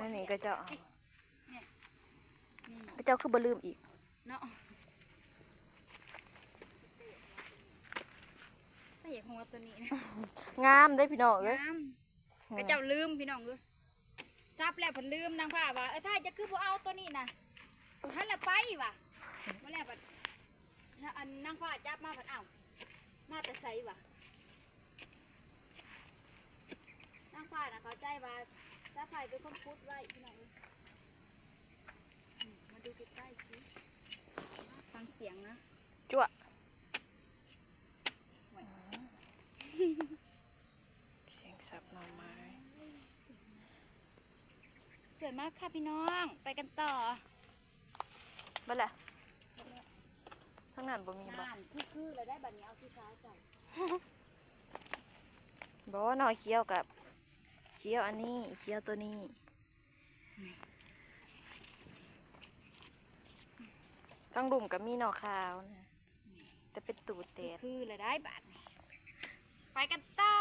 ອັນນີ້ເຂົາເຈົ້າເອົາ ນີ້ ເຂົາເຈົ້າຄືບໍ່ລືມອີກເນາະ. ແຕ່ຢາກຮູ້ວ່າໂຕນີ້ນະ ງາມເດ້ພີ່ນ້ອງເອີຍ ງາມ. ເຂົາເຈົ້າລືມພີ່ນ້ອງເອີຍ ສັບແລ້ວເພິ່ນລືມ. ນາງຟ້າວ່າ ເອີ ຖ້າຈະຄືບໍ່ເອົາໂຕນີ້ນະ ຫັ້ນລະໄປວ່າ ບໍ່ແລ້ວບັດ ນາ- ອັນນາງຟ້າຈັບມາບັດ ອ້າວ ມາແຕ່ໃສວະ? ນາງຟ້ານະເຂົ້າໃຈວ່າສາວໄພເປັນຄົນຂຸດໄວ້ພີ່ນ້ອງເອີຍ. ອືມ ມາດູໃກ້ໆຊິ ຟັງສຽງນະ ຈົວະ ໂອ້ຍ ສຽງສັບໜໍ່ໄມ້. ສວຍມາກຄ່ະພີ່ນ້ອງ ໄປກັນຕໍ່. ເບິດລະ ທາງນັ້ນບໍ່ມີບໍ່? ນັ້ນ ຄືໆ ແລ້ວໄດ໋ ບັດນີ້ເອົາສີຂາວໃສ່ ບໍ່ເນາະ ຂຽວກັບຂຽວອັນນີ້ ຂຽວໂຕນີ້. ທາງລຸ່ມກໍມີໜໍ່ຂາວນະ ແຕ່ເປັນຕູແຕນ ຄືລະໄດ້ບາດນີ້. ໄປກັນຕໍ່